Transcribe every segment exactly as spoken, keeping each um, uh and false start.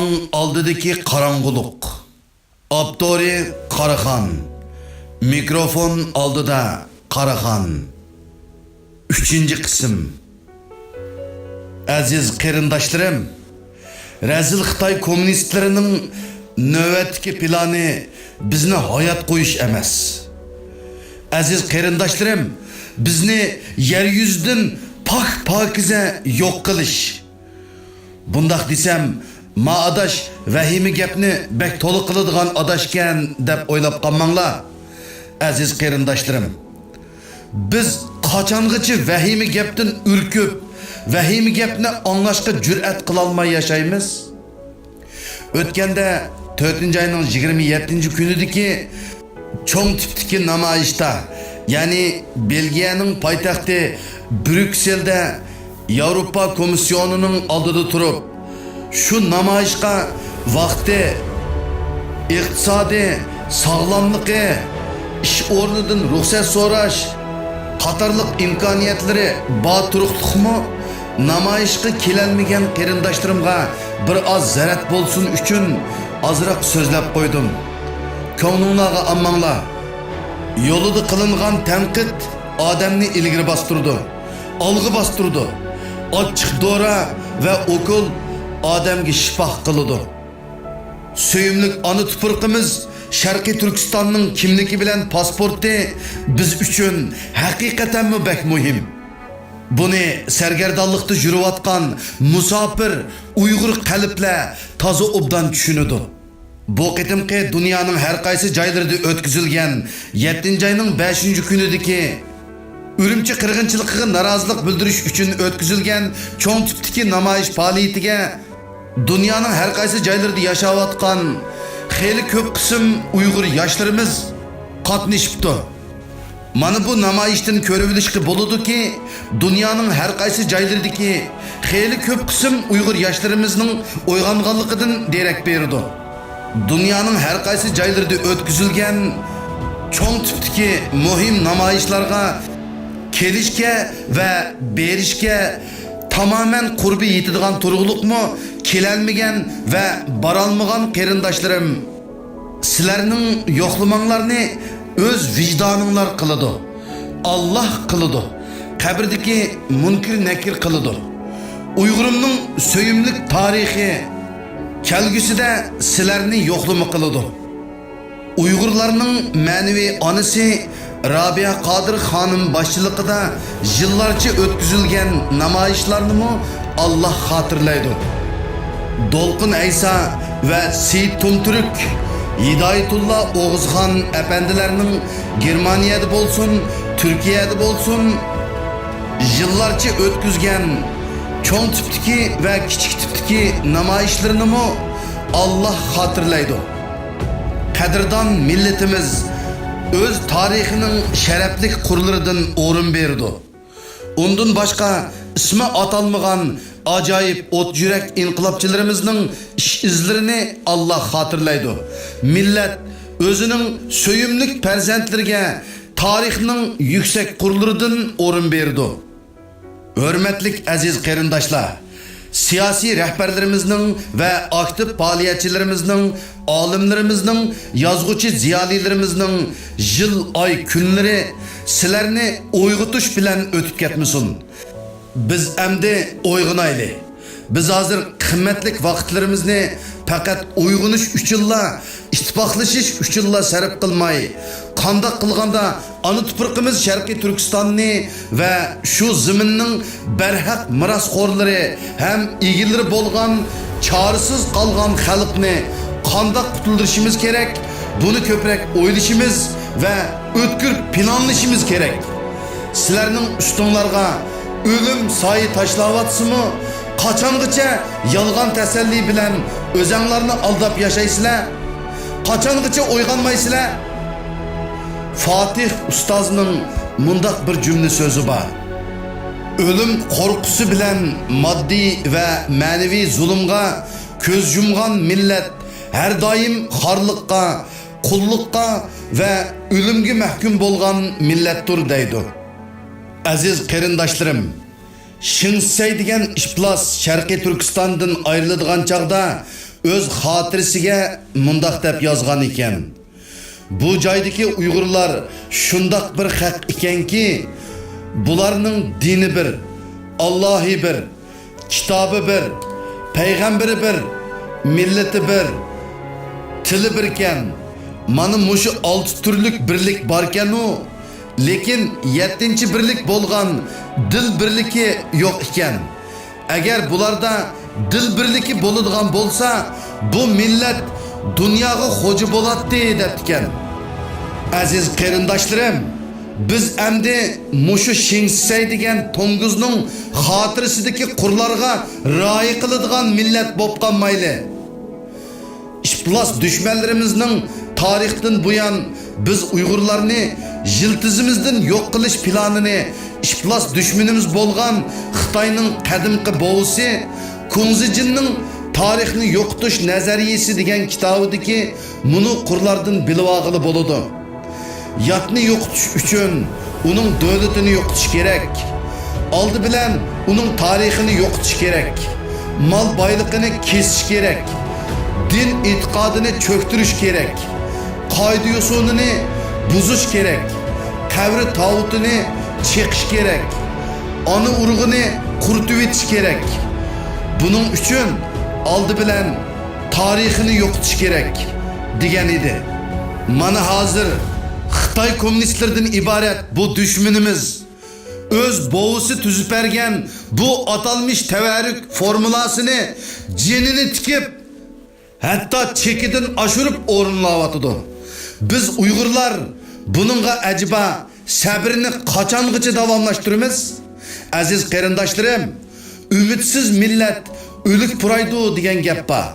ئالدىدىكى قاراڭغۇلۇق. ئاپتورى قاراخان. مىكروفون ئالدىدا قاراخان. ئۈچىنچى قىسىم. ئەزىز قېرىنداشلىرىم، رەزىل خىتاي كوممۇنىستلىرىنىڭ نۆۋەتتىكى پىلانى بىزنى ھايات قويۇش ئەمەس. ئەزىز قېرىنداشلىرىم، بىزنى يەر يۈزىدىن پاك-پاكىزە يوق قىلىش. بۇنداق دېسەم، ما ئاداش ۋەھىمە گەپنى بەك تولا قىلىدىغان ئاداشكەن دەپ ئويلاپ قالماڭلار. ئەزىز قېرىنداشلىرىم، بىز قاچانغىچە ۋەھىمە گەپتىن ئۈركۈپ، ۋەھىمە گەپنى ئاڭلاشقا جۈرئەت قىلالماي ياشايمىز؟ ئۆتكەندە تۆتىنچى ئاينىڭ يىگىرمە يەتتىنچى كۈنىدىكى چوڭ تىپتىكى نامايىشتا، يەنى بېلگىيەنىڭ پايتەختى بريۇكسېلدە ياۋروپا كومىسسىيونىنىڭ ئالدىدا تۇرۇپ، شۇ نامايىشقا ۋاقتى، ئىقتىسادى، ساغلاملىقى، ئىش ئورنىدىن رۇخسەت سوراش قاتارلىق ئىمكانىيەتلىرى بار تۇرۇقلۇقمۇ، نامايىشقا كېلەلمىگەن قېرىنداشلىرىمغا بىر ئاز زەرەت بولسۇن ئۈچۈن ئازراق سۆزلەپ قويدۇم. كۆڭلۈڭلارغا ئالماڭلار. يولىدا قىلىنغان تەنقىد ئادەمنى ئىلگىرى باستۇرىدۇ، ئالغا باستۇرىدۇ. ئاچچىق دورا ۋە ئوكۇل ئادەمگە شىپا قىلىدۇ. سۆيۈملۈك ئانا تۇپرىقىمىز شەرقىي تۈركىستاننىڭ كىملىكى بىلەن پاسپورتى بىز ئۈچۈن ھەقىقەتەنمۇ بەك مۇھىم. بۇنى سەرگەردانلىقتا يۈرۈۋاتقان مۇساپىر ئۇيغۇر قەلبلەر تازا ئوبدان چۈشىنىدۇ. بۇ قېتىمقى دۇنيانىڭ ھەر قايسى جايلىرىدا ئۆتكۈزۈلگەن يەتتىنچى ئاينىڭ بەشىنچى كۈنىدىكى ئۈرۈمچى قىرغىنچىلىقىغا نارازىلىق بىلدۈرۈش ئۈچۈن ئۆتكۈزۈلگەن چوڭ تىپتىكى نامايىش پائالىيىتىگە دۇنيانىڭ ھەر قايسى جايلىرىدا ياشاۋاتقان خېلى كۆپ قىسىم ئۇيغۇر ياشلىرىمىز قاتنىشىپتۇ. مانا بۇ نامايىشتىن كۆرۈۋېلىشقا بولىدۇكى، دۇنيانىڭ ھەر قايسى جايلىرىدىكى خېلى كۆپ قىسىم ئۇيغۇر ياشلىرىمىزنىڭ ئويغانغانلىقىدىن دېرەك بېرىدۇ. دۇنيانىڭ ھەر قايسى جايلىرىدا ئۆتكۈزۈلگەن چوڭ تىپتىكى مۇھىم نامايىشلارغا كېلىشكە ۋە بېرىشكە تامامەن قۇربى يېتىدىغان تۇرۇقلۇقمۇ كېلەلمىگەن ۋە بارالمىغان قېرىنداشلىرىم، سىلەرنىڭ يوقلىماڭلارنى ئۆز ۋىجدانىڭلار قىلىدۇ، ئاللاھ قىلىدۇ، قەبرىدىكى مۇنكىر نەكىر قىلىدۇ. ئۇيغۇرۇمنىڭ سۆيۈملۈك تارىخى كەلگۈسىدە سىلەرنى يوقلىما قىلىدۇ. ئۇيغۇرلارنىڭ مەنىۋى ئانىسى رابىيە قادىر خانىم باشچىلىقىدا يىللارچە ئۆتكۈزۈلگەن نامايىشلارنىمۇ ئاللاھ خاتىرىلەيدۇ. دولقۇن ئەيسا ۋە سېيىت تۇمتۈرك، ھىدايەتۇللا ئوغۇزخان ئەپەندىلەرنىڭ گېرمانىيەدە بولسۇن، تۈركىيەدە بولسۇن، يىللارچە ئۆتكۈزگەن چوڭ تىپتىكى ۋە كىچىك تىپتىكى نامايىشلىرىنىمۇ ئاللاھ خاتىرىلەيدۇ. قەدىردان مىللىتىمىز ئۆز تارىخىنىڭ شەرەپلىك قۇرلىرىدىن ئورۇن بېرىدۇ. ئۇندىن باشقا ئىسمى ئاتالمىغان ئاجايىپ ئوت يۈرەك ئىنقىلابچىلىرىمىزنىڭ ئىش ئىزلىرىنى ئاللاھ خاتىرىلەيدۇ. مىللەت ئۆزىنىڭ سۆيۈملۈك پەرزەنتلىرىگە تارىخنىڭ يۈكسەك قۇرلىرىدىن ئورۇن بېرىدۇ. ھۆرمەتلىك ئەزىز قېرىنداشلار! سىياسىي رەھبەرلىرىمىزنىڭ ۋە ئاكتىپ پائالىيەتچىلىرىمىزنىڭ، ئالىملىرىمىزنىڭ، يازغۇچى زىيالىيلىرىمىزنىڭ يىل، ئاي، كۈنلىرى سىلەرنى ئويغىتىش بىلەن ئۆتۈپ كەتمىسۇن. بىز ئەمدى ئويغىنايلى. بىز ھازىر قىممەتلىك ۋاقىتلىرىمىزنى پەقەت ئويغىنىش ئۈچۈنلا، ئىتتىپاقلىشىش ئۈچۈنلا سەرپ قىلماي، قانداق قىلغاندا ئانا تۇپرىقىمىز شەرقىي تۈركىستاننى ۋە شۇ زېمىننىڭ بەرھەق مىراسخورلىرى ھەم ئىگىلىرى بولغان چارىسىز قالغان خەلقنى قانداق قۇتۇلدۇرۇشىمىز كېرەك؟ بۇنى كۆپرەك ئويلىشىمىز ۋە ئۆتكۈر پىلانلىشىمىز كېرەك. سىلەرنىڭ ئۈستۈڭلارغا ئۆلۈم سايە تاشلاۋاتسىمۇ، قاچانغىچە يالغان تەسەللى بىلەن ئۆزەڭلارنى ئالداپ ياشايسىلەر؟ قاچانغىچە ئويغانمايسىلەر؟ فاتىھ ئۇستازنىڭ مۇنداق بىر جۈملە سۆزى بار: «ئۆلۈم قورقۇسى بىلەن ماددىي ۋە مەنىۋى زۇلۇمغا كۆز يۇمغان مىللەت ھەر دائىم خارلىققا، قۇللۇققا ۋە ئۆلۈمگە مەھكۇم بولغان مىللەتتۇر» دەيدۇ. ئەزىز قېرىنداشلىرىم، شېڭ شىسەي دېگەن ئىپلاس شەرقىي تۈركىستاندىن ئايرىلىدىغان چاغدا ئۆز خاتىرىسىگە مۇنداق دەپ يازغان ئىكەن: بۇ جايدىكى ئۇيغۇرلار شۇنداق بىر خەق ئىكەنكى، بۇلارنىڭ دىنى بىر، ئاللاھى بىر، كىتابى بىر، پەيغەمبىرى بىر، مىللىتى بىر، تىلى بىركەن. مانا مۇشۇ ئالتە تۈرلۈك بىرلىك باركەنۇ، لېكىن يەتتىنچى بىرلىك بولغان دىل بىرلىكى يوق ئىكەن. ئەگەر بۇلاردا دىل بىرلىكى بولىدىغان بولسا، بۇ مىللەت دۇنياغا خوجا بولاتتى، دەپتىكەن. ئەزىز قېرىنداشلىرىم، بىز ئەمدى مۇشۇ شىڭسىسەي دېگەن توڭگۇزنىڭ خاتىرىسىدىكى قۇرلارغا رىئايە قىلىدىغان مىللەت بولۇپ قالمايلى. ئىپلاس دۈشمەنلىرىمىزنىڭ تارىختىن بۇيان بىز ئۇيغۇرلارنى يىلتىزىمىزدىن يوق قىلىش پىلانىنى ئىپلاس دۈشمىنىمىز بولغان خىتاينىڭ قەدىمكى بوۋىسى كۇڭزىجىننىڭ تارىخنى يوقىتىش نەزەرىيىسى دېگەن كىتابىدىكى مۇنۇ قۇرلاردىن بىلىۋالغىلى بولىدۇ. ياتنى يوقىتىش ئۈچۈن ئۇنىڭ دۆلىتىنى يوقىتىش كېرەك. ئالدى بىلەن ئۇنىڭ تارىخىنى يوقىتىش كېرەك. مال بايلىقىنى كېسىش كېرەك. دىن ئېتىقادىنى چۆكتۈرۈش كېرەك. قائىدە-يوسۇنىنى بۇزۇش كېرەك. قەبرە تاۋۇتىنى چېقىش كېرەك. ئانا ئۇرۇغىنى قۇرۇتۇۋېتىش كېرەك. بۇنىڭ ئۈچۈن ئالدى بىلەن تارىخىنى يوقىتىش كېرەك، دېگەن ئىدى. مانا ھازىر خىتاي كوممۇنىستلىرىدىن ئىبارەت بۇ دۈشمىنىمىز ئۆز بوۋىسى تۈزۈپ بەرگەن بۇ ئاتالمىش تەۋەررۈك فورمۇلاسىنى جېنىنى تىكىپ، ھەتتا چېكىدىن ئاشۇرۇپ ئورۇنلاۋاتىدۇ. بىز ئۇيغۇرلار بۇنىڭغا ئەجەبا سەبرىنى قاچانغىچە داۋاملاشتۇرىمىز؟ ئەزىز قېرىنداشلىرىم، ئۈمىدسىز مىللەت ئۆلۈك پۇرايدۇ دېگەن گەپ بار.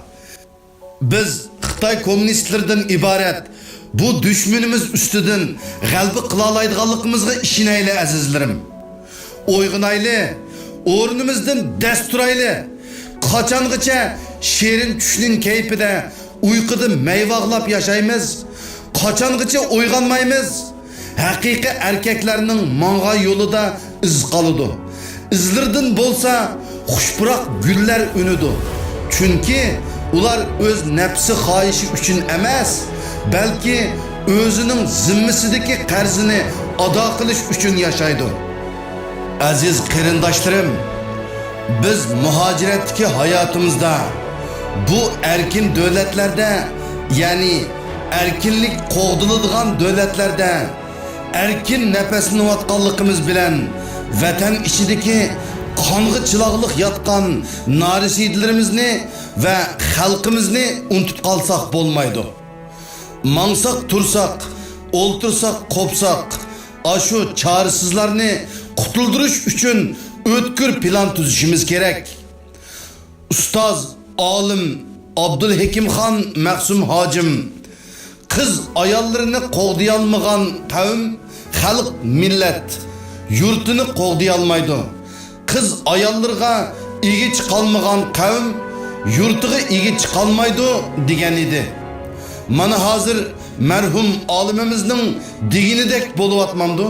بىز خىتاي كوممۇنىستلىرىدىن ئىبارەت بۇ دۈشمىنىمىز ئۈستىدىن غەلىبە قىلالايدىغانلىقىمىزغا ئىشىنەيلى، ئەزىزلىرىم. ئويغىنايلى، ئورنىمىزدىن دەس تۇرايلى. قاچانغىچە شېرىن چۈشنىڭ كەيپىدە ئۇيقۇدا مەي باغلاپ ياشايمىز؟ قاچانغىچە ئويغانمايمىز؟ ھەقىقىي ئەركەكلەرنىڭ ماڭغان يولىدا ئىز قالىدۇ. ئىزلىرىدىن بولسا خۇش پۇراق گۈللەر ئۈنىدۇ. چۈنكى ئۇلار ئۆز نەپسى خاھىشى ئۈچۈن ئەمەس، بەلكى ئۆزىنىڭ زىممىسىدىكى قەرزىنى ئادا قىلىش ئۈچۈن ياشايدۇ. ئەزىز قېرىنداشلىرىم، بىز مۇھاجىرەتتىكى ھاياتىمىزدا بۇ ئەركىن دۆلەتلەردە، يەنى ئەركىنلىك قوغدىلىدىغان دۆلەتلەردە ئەركىن نەپەسلىنىۋاتقانلىقىمىز بىلەن، ۋەتەن ئىچىدىكى قانغا چىلاغلىق ياتقان نارەسىدىلىرىمىزنى ۋە خەلقىمىزنى ئۇنتۇپ قالساق بولمايدۇ. ماڭساق تۇرساق، ئولتۇرساق قوپساق، ئاشۇ چارىسىزلارنى قۇتۇلدۇرۇش ئۈچۈن ئۆتكۈر پىلان تۈزۈشىمىز كېرەك. ئۇستاز، ئالىم ئابدۇلھېكىمخان مەخسۇم ھاجىم: «قىز ئاياللىرىنى قوغدىيالمىغان قەۋم، خەلق، مىللەت يۇرتىنى قوغدىيالمايدۇ. قىز ئاياللىرىغا ئىگە چىقالمىغان قەۋم يۇرتىغا ئىگە چىقالمايدۇ» دېگەن ئىدى. مانا ھازىر مەرھۇم ئالىمىمىزنىڭ دېگىنىدەك بولۇۋاتمامدۇ؟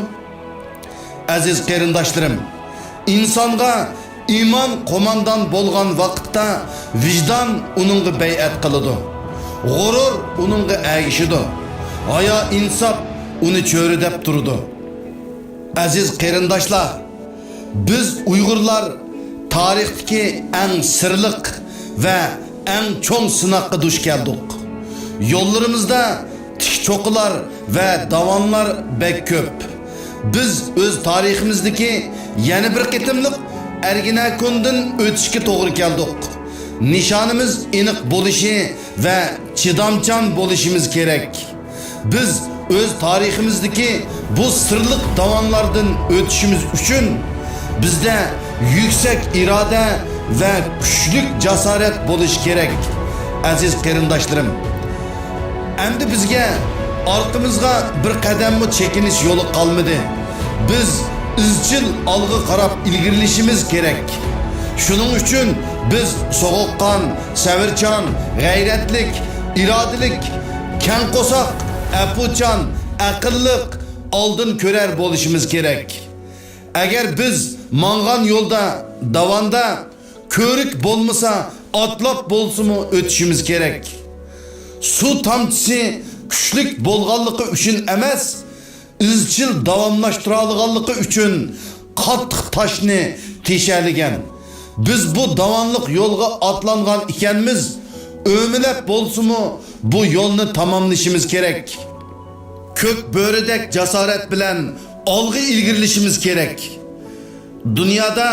ئەزىز قېرىنداشلىرىم، ئىنسانغا ئىمان قوماندان بولغان ۋاقىتتا ۋىجدان ئۇنىڭغا بەيئەت قىلىدۇ، غۇرۇر ئۇنىڭغا ئەگىشىدۇ، ھايا-ئىنساپ ئۇنى چۆرىدەپ تۇرىدۇ. ئەزىز قېرىنداشلار، بىز ئۇيغۇرلار تارىختىكى ئەڭ سىرلىق ۋە ئەڭ چوڭ سىناققا دۇچ كەلدۇق. يوللىرىمىزدا تىك چوققىلار ۋە داۋانلار بەك كۆپ. بىز ئۆز تارىخىمىزدىكى يەنە بىر قېتىملىق ئەرگىنەكوندىن ئۆتۈشكە توغرا كەلدۇق. نىشانىمىز ئېنىق بولۇشى ۋە چىدامچان بولۇشىمىز كېرەك. بىز ئۆز تارىخىمىزدىكى بۇ سىرلىق داۋانلاردىن ئۆتۈشىمىز ئۈچۈن بىزدە يۈكسەك ئىرادە ۋە كۈچلۈك جاسارەت بولۇشى كېرەك، ئەزىز قېرىنداشلىرىم. ئەمدى بىزگە ئارقىمىزغا بىر قەدەممۇ چېكىنىش يولى قالمىدى. بىز ئىزچىل ئالغا قاراپ ئىلگىرىلىشىمىز كېرەك. شۇنىڭ ئۈچۈن بىز سوغۇققان، سەۋرچان، غەيرەتلىك، ئىرادىلىك، كەڭ قورساق، ئەپۇچان، ئەقىللىق، ئالدىن كۆرەر بولۇشىمىز كېرەك. ئەگەر بىز ماڭغان يولدا، داۋاندا كۆۋرۈك بولمىسا، ئاتلاپ بولسىمۇ ئۆتۈشىمىز كېرەك. سۇ تامچىسى كۈچلۈك بولغانلىقى ئۈچۈن ئەمەس، ئىزچىل داۋاملاشتۇرالىغانلىقى ئۈچۈن قاتتىق تاشنى تېشەلىگەن. بىز بۇ داۋانلىق يولغا ئاتلانغان ئىكەنمىز، ئۆمىلەپ بولسىمۇ بۇ يولنى تاماملىشىمىز كېرەك. كۆك بۆرىدەك جاسارەت بىلەن ئالغا ئىلگىرىلىشىمىز كېرەك. دۇنيادا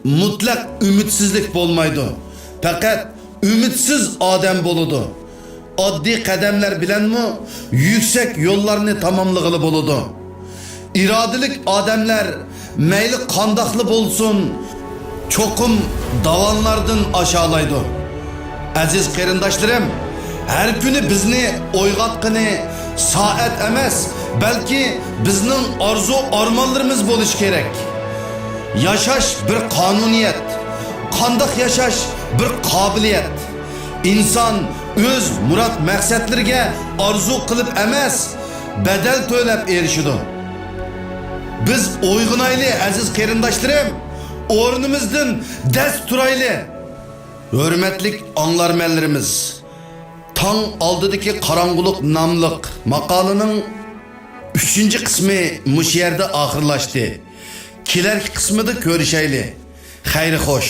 مۇتلەق ئۈمىدسىزلىك بولمايدۇ. پەقەت ئۈمىدسىز ئادەم بولىدۇ. ئاددىي قەدەملەر بىلەنمۇ يۈكسەك يوللارنى تاماملىغىلى بولىدۇ. ئىرادىلىك ئادەملەر مەيلى قانداقلا بولسۇن، چوقۇم داۋانلاردىن ئاشالايدۇ. ئەزىز قېرىنداشلىرىم، ھەر كۈنى بىزنى ئويغاتقىنى سائەت ئەمەس، بەلكى بىزنىڭ ئارزۇ-ئارمانلىرىمىز بولۇشى كېرەك. ياشاش بىر قانۇنىيەت، قانداق ياشاش بىر قابىلىيەت. ئىنسان ئۆز مۇراد-مەقسەتلىرىگە ئارزۇ قىلىپ ئەمەس، بەدەل تۆلەپ ئېرىشىدۇ. بىز ئويغىنايلى، ئەزىز قېرىنداشلىرىم، ئورنىمىزدىن دەس تۇرايلى. ھۆرمەتلىك ئاڭلارمەنلىرىمىز، تاڭ ئالدىدىكى قاراڭغۇلۇق ناملىق ماقالىنىڭ ئۈچىنچى قىسمى مۇشۇ يەردە ئاخىرلاشتى. كېلەركى قىسمىدا كۆرۈشەيلى. خەير خوش.